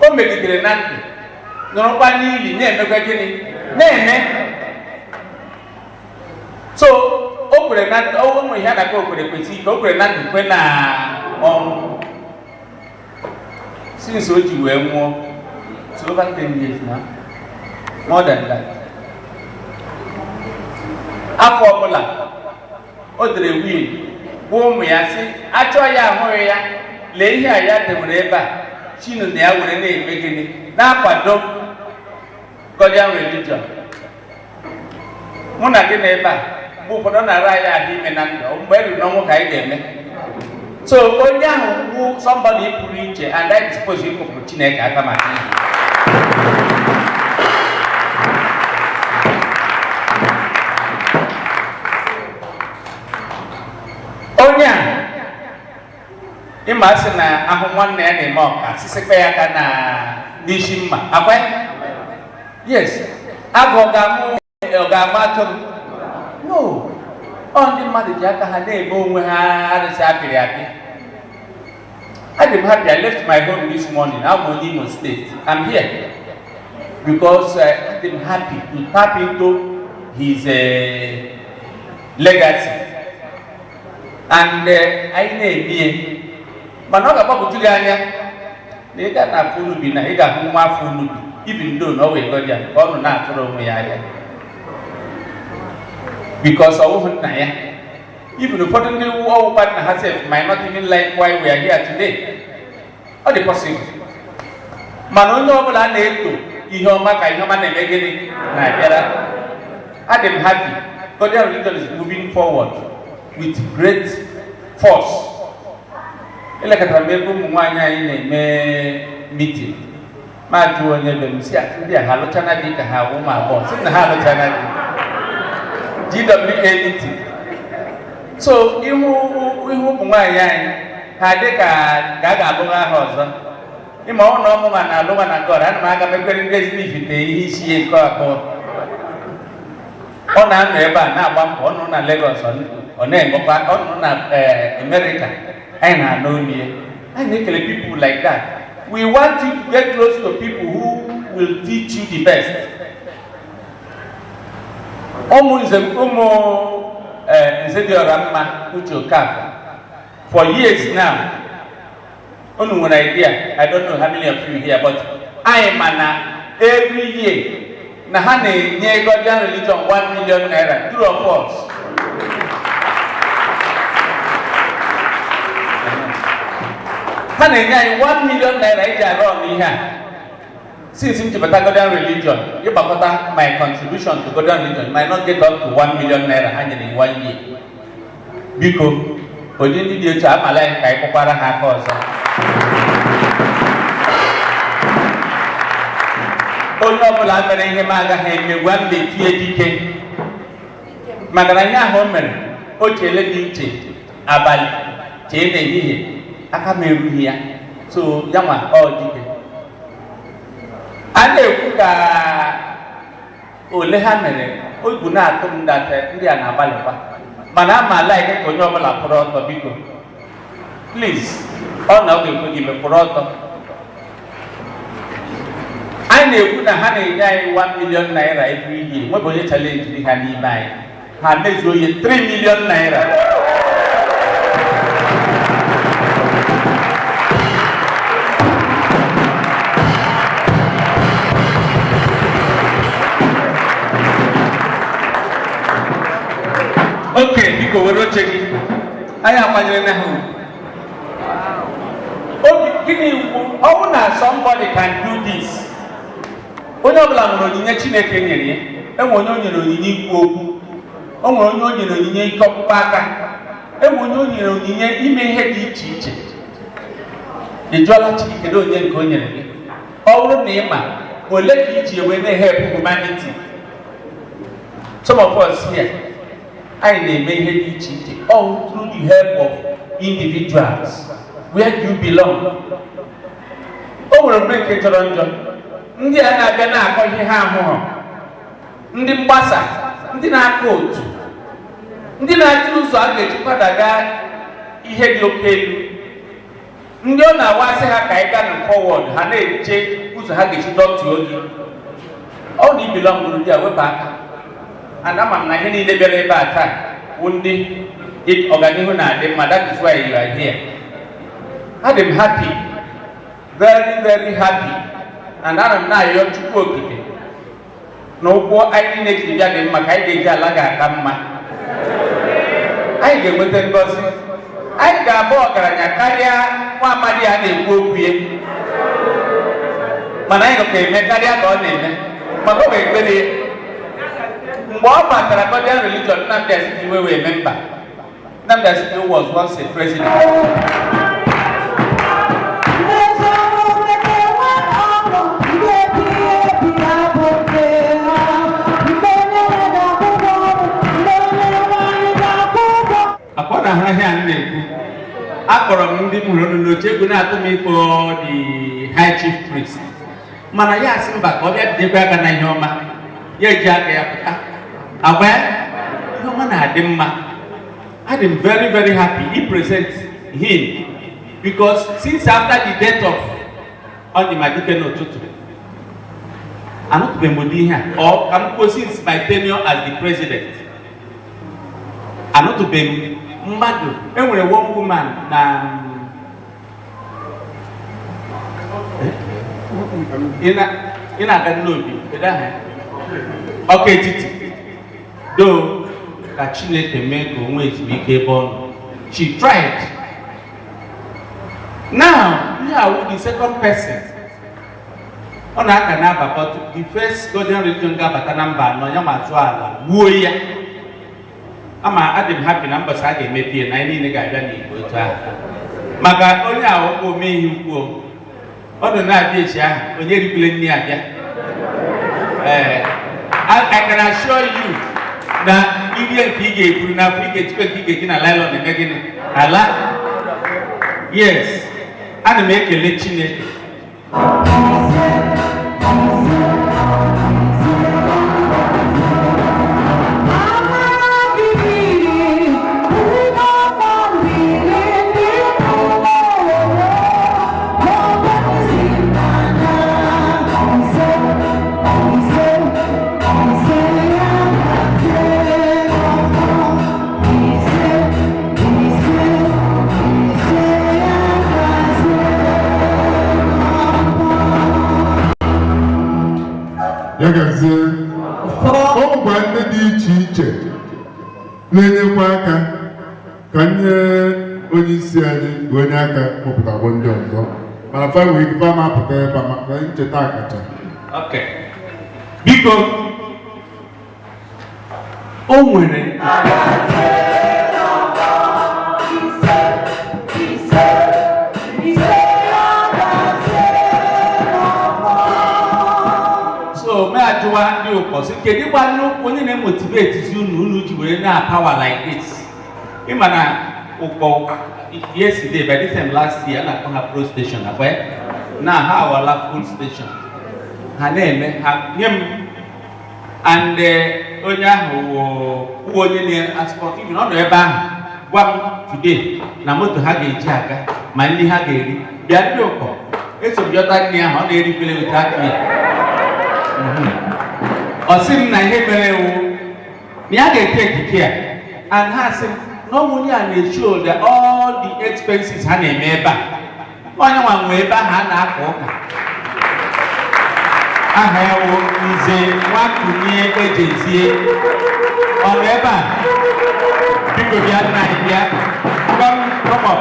O megidere na ndụ, nọrọkwa n'ili na-emekwa gịnị? Na-eme. So o kwere na o nwere ihe a na-akpọ okwere kwesị ike. O kwere na ndụ, kwe na ọnwụ. Since o ji wee nwụọ, so over 10 years now, more than that, afọ ọbụla o dere will gwa ụmụ ya sị achọ ya ahụghị ya, lee ihe a ya dewere ebe a, chinu na ya were na-eme gịnị? Na-akwado Godian Religion. Mụ na gị na ebe a, mgbe ụfọdụ ọ na-ara anyị ahụ ime na ndụ, mgbe e ruru n'ọnwụ ka anyị ga-eme. So onye ahụ wu somebody pụrụ iche, and I suppose ịkụpụrụ Chineke aka maka ihe. Onye a ịma sị na ahụ nwanne ya na-eme ọka sisikwa ya aka na n'isi mma akwa. Yes, agụ ọ ga-amụ, ọ ga-agba atụrụ? No. Ọ ndị mmadụ ji aka ha na-eme onwe ha arụsị apịrị apị. Adị m happy. I left my home this morning. I'm on Imo State. I'm here because I'm happy to tap into his legacy and anyị na-emie, mana ọ ga-agbagwoju gị anya na ị ga na-afụ unubi na ị ga-ahụ nwa afọ unubi, even though na ọ wee Godian ka ọ nọ na-atụrụ onwe ya ahịa, because ọ wụghị nna ya. Even ụfọdụ ndị ọwụkwa nna ha sef might not even like why we are here today. Ọ dị possible. Mana onye ọbụla na-eto ihe ọma ka ihe ọma na-eme gịnị? Na-abịara. Adị m happy. Godian Religion is moving forward with great force. Elekọtara m ebe ụmụ nwaanyị anyị na-eme meeting, ma jụọ onye be m si ndị a ha alụchana di ka ha ụmụ agbọghọ, sị na ha alụchana di. GWA meeting. So ihu ihu ụmụ nwaanyị anyị ha dị ka ka a ga-alụgha ha ọzọ. Ịma ọ na ọmụma na alụgha na God, ana m aga mekwere ndị Ezinifite ihe isi ihe nke abụọ. Ọ na-anọ ebe a na-agba mbọ. Ọ nọ na Lagos, ọ na-emekwa. Ọ nọ na America, anyị na-anụ olu ya. Anyị na-ekele people like that. We want you to get close to people who will teach you the best. Ụmụ nze, ụmụ nze dị ọra mma, Uche Okafor, for years now, unu nwere idea. I don't know how many of you here, but anyị ma na every year na ha na-enye Godian Religion 1 million naira. True or false? Ha na-enye anyị 1 million naira iji arụ ọrụ ihe a. Since m jibata Godian Religion, ịgbakọta my contribution to Godian Religion might not get up to 1 million naira ha nyere in one year. Biko, ụdị ndị dị otu amala anyị ka anyị kpọkwara ha aka ọzọ. Onye ọbụla mere ihe m agaghị eme, gwa m metie dike, maka na ihe ahụ o mere, o chele dị uche abalị, chee n'ehihie, aka m erughị ya. So ya nwa ọ dike a na-ekwu ka ole ha mere ogwu na-atụ m data. Ndị a na-agbalịkwa, mana ama like ka onye ọbụla kwụrụ ọtọ. Biko, please, ọ na ọ ga-ekwe gị mekwụrụ ọtọ. Anyị na-ekwu na ha na-enye anyị 1 million naira every year. Nwebụ onye challenge ha n'ime anyị, ha mezuo ihe 3 million naira. Oke, biko, were oche gị. Anyị akwanyere na ha ugwu. Obi gịnị ugwu ọ bụrụ na somebody can do this? Onye ọbụla nwere onyinye Chineke nyere ya. Enwe onye o nyere onyinye ikwu okwu, o nwere onye o nyere onyinye ike ọkpụkpọ aka, enwe onye o nyere onyinye ime ihe dị iche iche. Ị jụọla Chi kedu onye nke o nyere gị? Ọ bụrụ na ị ma ole ka iji ewe na-help humanity. Some of us here, anyị na-eme ihe dị iche iche all through the help of individuals. Where do you belong? O nwere omume nke jọrọ njọ. Ndị a na-abịa na-akọ ihe ha ahụghọ, ndị mgbasa, ndị na-akọ otu, ndị na-achọ ụzọ a ga-eji kwadaga ihe dị oke elu. Ndị ọ na-awasị ha ka anyị gaa na forward, ha na-eche ụzọ ha ga-esi dọtuo gị. Ọ na ibelong ndị a, wepụ aka. And ama m na ihe niile bịara ebe a taa wụ ndị ọganihu na-adị mma. That is why you are here. Adị m happy, very very happy, and ana m na-ayọ Chukwu Okike na ụkwụ anyị niile jiri bịa dị mma, ka anyị ga-eji ala ga-aka mma, anyị ga-enweta ngọzi, anyị ga-abụ ọgaranya karịa nwa amadi a na-ekwu okwu ya. Mana anyị nọkwa eme karịa ka ọ na-eme, maka ọ bụ ekpere ya. Mgbe ọ batara Godian Religion, Nnamdi Azikiwe wee member. Nnamdi Azikiwe was once a president. Ndị omume ga-enwe ọṅụ, ndị ebighị ebi abụ nke ha. Mgbe onye ga-akwụ ụgwọ ọrụ, mgbe onye nwanyị ga-akwụ ụgwọ. Akwa na ahụ ahịa m na-ekwu, akpọrọ m ndị m hụrụ n'oche, egwu na-atụ m ịkpọ the high chief priest, mana ya asị mba, ka ọ bịa bidekwa aka na ihe ọma ya eji aka ya pụta agwa ya. Ihe ọma na-adị mma. Adị m very very happy he present him, because since after the death of Onyimadike n'ụtụtụ, anụtụbeghị m ụdị ihe a. Ọ ka m kwuo, since my tenure as the president, anụtụbeghị m mmadụ. Enwere one woman na ị na-aga n'obi, kedu aha ya? Ọka etiti do ka Chineke mee ka o nwee ezumike ebe ọ nọ. She tried. Now ihe awụ the second person ọ na-aka na-aba, but the first Godian Religion ga-abata na mba anọ ya ma zụọ ala gbuo ya. Ama adị m happy na mbọchị a ga-emepe ya na anyị niile ga-abịa n'Igbo otu ahụ, maka onye ahụ ome ihe ukwu ọ nọ na-abịa echi ahụ, onye rikwule nne ya abịa. Ee, I can assure you na irie nke ị ga-eburu n'afọ, ị ga-echukwa nke ị ga-eji na nylon eme gịnị ala. Yes, ana m ekele Chineke. Amara gị biri, ụgbọ mmiri ndị ụgbọ n'ọgbọ si n'anya. Ise, ise, ise ya gazie n'ọfọ. Ise, ise, ise ya gazie n'ọfọ. Ya gazie. Ọ bụkwa ndị dị iche iche na-enyekwa aka ka nye onye isi anyị bụ onye aka kpọpụtagbọ ndị ọzọ, mana fa nwere ike fa ma apụta ebe a maka ncheta akacha. Okay. Biko, o nwere Ise, ise, ise ya gazie n'ọfọ. So mee ajụwa ndị ụkọ sị, kedu gbanụ onye na-emotivate unu, unu ji were na-apower like this? Ịma na ụkọ yesterday, by this time last year, a na-akpọ ha pro station, akwa ya? Na ha awala full station. Ha na-eme ha nye m and onye ahụ wụ onye na-asụpọt even ọ nọ ebe ahụ gwa m today na moto ha ga-eji aga ma nri ha ga-eri. Bịa, ndị ụkọ, eso m jọta nri ahụ ọ na-erikwele without me. Ọ sị m na ihe mere ewu na ya ga-ete ekike a, and ha sị m na ọ onye a na-shoulder all the expenses ha na-eme ebe a. Onye nwa nwe ebe ahụ a na-aka ụka. Aha ya wụ Nze Nwakunye Ejezie. Ọ nọ ebe a? Biko bịa, nna anyị, bịa. Come, come up.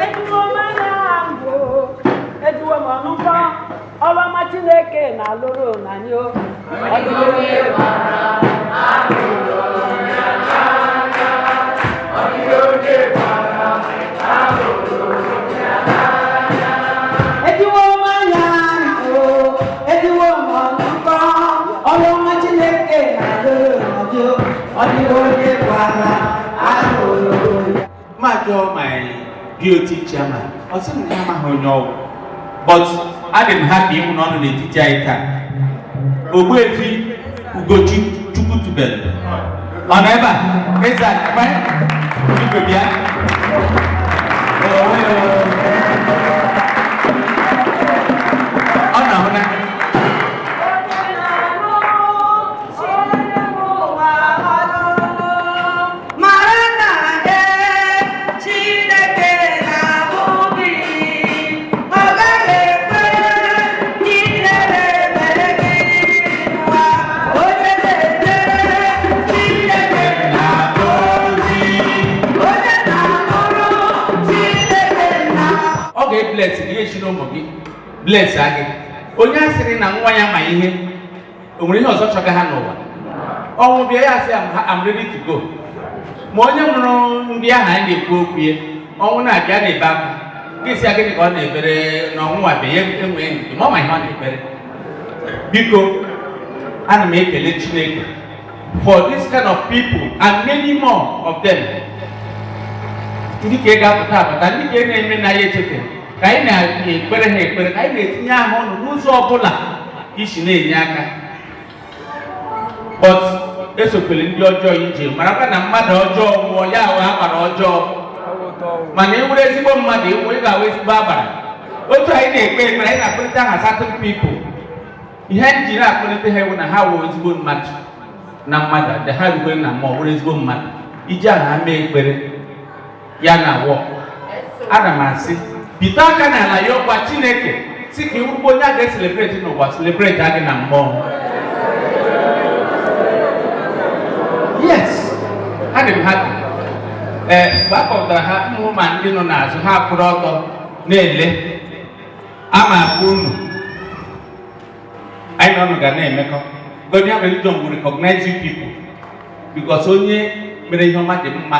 Ejuwo m anya mbụ, ejuwo m ọnụkọ, ọrụ ọma Chineke na-alụrụ n'anyị o. Ọ dịghị onye mara. Ejiwo m anya o, ejiwo m ọnụkọ, ọrụ ọma Chineke na-alụrụ n'anyị o. Ọ dịghị onye gwara. BOT chairman. Ọ sị m na ya amaghị onye ọgwụ, but adị m happy ịhụ na ọ nọ n'etiti anyị taa. Ogbuefi Ugochi Chukwutubelu ọ nọ ebe a? Eze akpa biko bịa. Ọ na-ahụ na Mara na Chineke na-ahụ gị, ọ gaghị ekwe ihere mere gị nwa. Onye na-ejere Chineke na-agọzi, onye na-ahụrụ Chineke na ọ ga-ebless gị, esi n'ụmụ gị bless gị. Onye a sịrị na nwa ya ma ihe, o nwere ihe ọzọ chọga ha n'ụwa? Ọnwụ bịa, ya sị, "I'm ready to go." Ma onye mụrụ ndị ahụ anyị na-ekwu okwu ya, ọnwụ na-abịa, na-ebe akwa. Gị sị ya gịnị ka ọ na-ebere na ọnwụ abịa? Ya enwee ndidi, ma ọ ma ihe ọ na-ekpere. Biko, ana m ekele Chineke for this kind of people and many more of them, ndị ka ị ga-apụta apụta, ndị ka ị na-eme na ya echete ka anyị na-ekpere ha ekpere, ka anyị na-etinye aha ọnụ n'ụzọ ọbụla isi na-enye aka. But esokwere ndị ọjọọ ije, marakwa na mmadụ ọjọọ nwụọ, ya ahụ agbara ọjọọ. Mana ị were ezigbo mmadụ ịnwụ, ị ga-ahụ ezigbo agbara. Otu anyị na-ekpe ekpere, anyị na-akpọlite aha certain people. Ihe anyị ji na-akpọlite ha ewu na ha wụ ezigbo mmadụ na mmadụ dị ha rukwere na mmụọ, were ezigbo mmadụ iji aha ha mee ekpere ya na wọ. Ana m asị, bite aka n'ala ya, ọgwa Chineke si ka iwurukwa onye a ga-ecelebrate n'ụwa, celebrate adị na mmụọ. Yes, adị m happy. Ee, mgbe a kpọpụtara ha, mmụ ma ndị nọ n'azụ ha kwụrụ ọtọ na-ele ama akpọ unu. Anyị na ọnụ ga na-emekọ. Godian Religion will recognize you people, because onye mere ihe ọma dị mma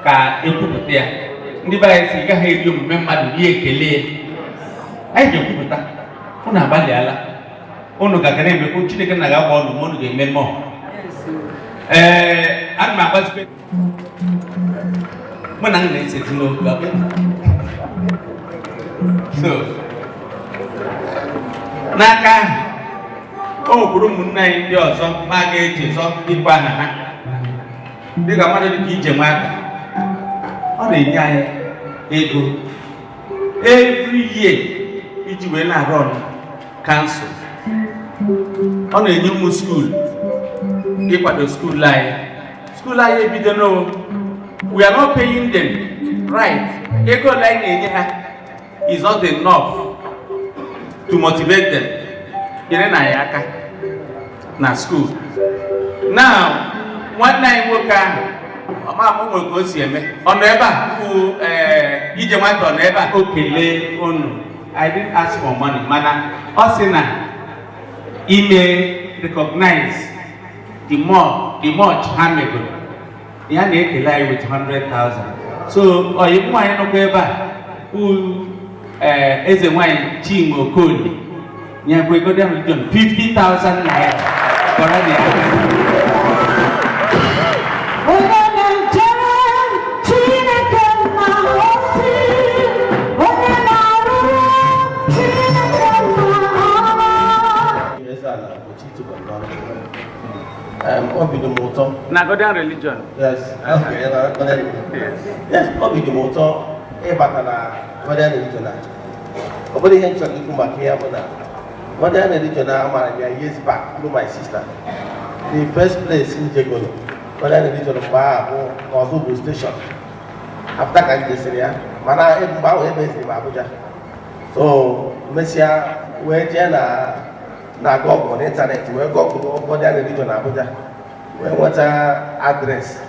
ka ekwupụta ya. Ndị be anyị si ị gaghị eri omume mmadụ rie ekele ya. Anyị ga-ekwupụta unu agbalịala, unu ga na-emekwa. Chineke na ga-agba ọnụ ma unu ga-eme mmụọ. Ee, ana m agbazikwe mụ na m na-esezi n'okwu abịa. So n'aka ahụ, o nwekwuru ụmụnne anyị ndị ọzọ ma a ga-echezọ ịkpọ aha ha, dịka mmadụ dịka Ije Nwaka. Ọ na-enye anyị ego every year iji wee na-arụ ọrụ council. Ọ na-enye ụmụ school, ịkwado school anyị. School anyị ebido, we are not paying them right. Ego ole anyị na-enye ha is not enough to motivate them. Nyere na ya aka na school. Now, nwanne anyị nwoke ahụ, ọma m nwere ka o si eme, ọ nọ ebe a bụ ee Ije Nwata, ọ nọ ebe a, o kelee unu. I didn't ask for money, mana ọ sị na ime recognize the more the much ha megoro, ya na-ekele anyị with 100,000. So oyi nwaanyị nọkwa ebe a bụ eze nwanyị Chinwe Okolie, nyekwa Godian Religion 50,000 naira kọrọ na ya. Onye na-ejere Chineke na ozi, onye na-arụrụ Chineke na ọrụ. Eze ala Ugochi tubelu n'ọrụ. Obi dị m ụtọ. Na Godian Religion. Yes, okay, na Godian Religion. Yes, obi dị m ụtọ ịbata na Godian Religion a. Ọ bụrụ ihe m chọrọ ikwu maka ya bụ na Godian Religion a, amara m ya years back through my sister. The first place m jegoro Godian Religion mgbe ahụ bụ n'Ọzụbụ station. After ka m jesiri ya, mana mgbe ahụ emeziri m Abuja. So mesịa wee jee na Google n'ịntanetị, wee Google Godian Religion Abuja, wee nweta address.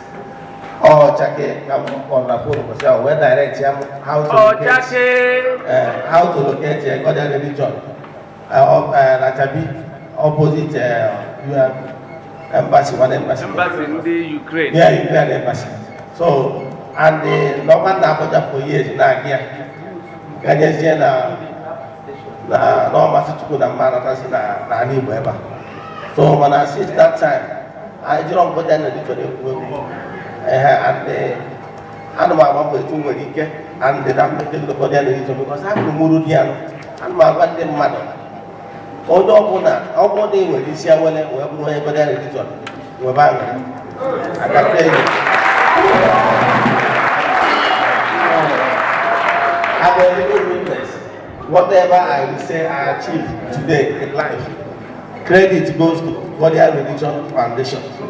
Ọchake ka m kpọrọ na phone ụbọchị ahụ, wee direct ya m how to locate Ọchake. How to locate Godian Religion na Jabi, opposite UN embassy, one embassy. Embassy ndị Ukraine. Yeah, Ukraine embassy. So and nọkwa na Abuja for years na-aga ya, ganyezie na n'ọmasị Chukwu na mma anatasi na n'ala Igbo ebe a. So mana since that time, anyị jụrụ m Godian Religion ekwu egwu ehe, and ana m agba mbọ etu m nwere ike. And na mmejọ Godian Religion, because afọ m uru dị ya, ana m agwa ndị mmadụ, onye ọbụla, ọ bụrụ na ị nwere isi awele wee bụrụ onye Godian Religion, nwebe aṅụrị. I can tell you. I'm a living witness. Whatever I will say I achieved today in life, credit goes to Godian Religion Foundation. So,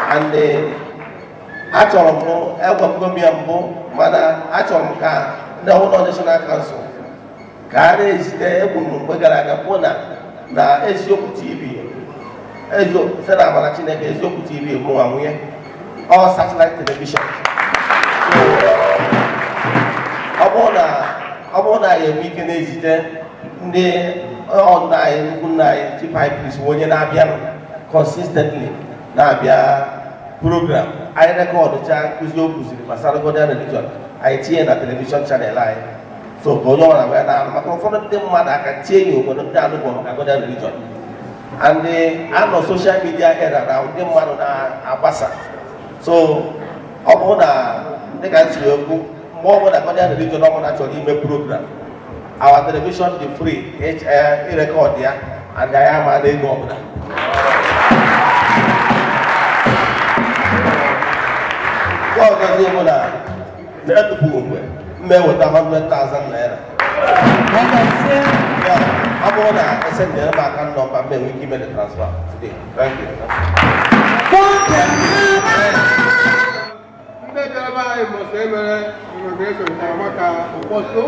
and achọrọ m egwaggo m ya mbụ, mana achọrọ m ka ndị ọhụrụ National Council ka a na-ezite egwu m mgbe gara aga kwuo na Eziokwu TV, site na amara Chineke, Eziokwu TV mụnwa nwunye ọ satellite television. So, ọ bụrụ na anyị enwe ike na-ezite ndị ọnna anyị, nnukwu nna anyị, Chief High Priest, onye na-abịa consistently, na-abịa program anyị, recordcha nkụzi o kụziri gbasara Godian Religion, anyị tinye na television channel anyị, so ka onye ọbụla wee na-anụ, maka ụfọdụ ndị mmadụ aka tie ya obodo ndị anụgbo maka Godian Religion. And anọ social media era na ndị mmadụ na-agbasa. So ọ bụrụ na dịka m siri ekwu, mgbe ọbụla Godian Religion ọbụla chọrọ ime program, our television dị free ịrecord ya, and anyị ama na ego ọbụla. Nke ọzọzi bụ na na-etufughị mgbe m eweta 100,000 naira ya, ọ bụrụ na esendere m account number, m enwe ike ime the transfer today. Thank you. Ndị bịara be anyị mbọsị emere inauguration tara maka ụbọchị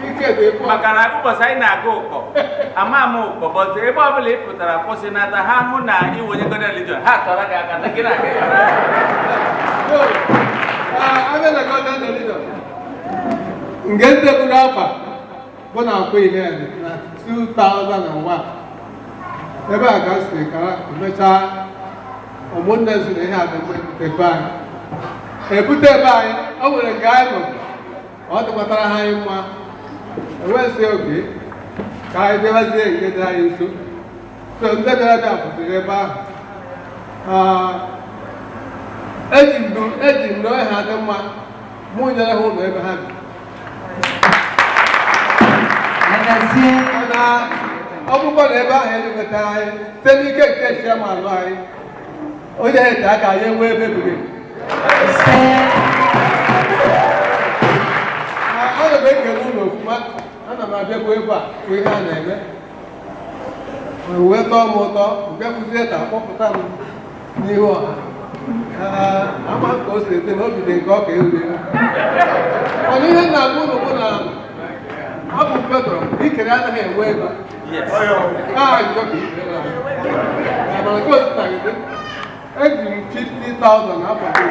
ike dị ịpụ. Maka na ụbọchị anyị na-aga ụkọ, ama ama ụkọ, but ebe ọbụla ị pụtara kwụsịnata ha, hụ na iwenye Godian Religion, ha tọrọ gị aka na gị na gị. So, abịa na Godian Religion nke ndị buru afa bụ na akwụ ihe na 2001, ebe a ka si ka emechaa ụmụnne si na ihe a dị mma ebute ebe anyị, ebute ebe anyị. O nwere nke anyị nọ, ọ dịkwatara ha anyị mma, enweghị oge ka anyị bịabazie nke dị anyị nso. So ndị bịara bịa pụtara ebe ahụ. Ah, eji ndo eji ndo ha dị mma, mụ nyere ha ụlọ ebe ha bi. Mana ọ bụkwa na ebe ahụ eleweta anyị site n'ike nke chairman anyị, onye ha ete aka, anyị enwee ebe buru ibu. Ana m ekele ụlọ ofuma. Ana m abịabu ebe a bụ ihe a na-eme wee tọọ m ụtọ nke kụzie ka akpọpụta m n'ihu ọha. Ama ka o si dị na obi dị nke ọ ka ewu ewu. Mana ihe m na-agwa ụlọ bụ na ọ bụ Petro ikere anaghị enwe ego a njọ ka ikere na mana nke ositagide eji m 50,000 akwado.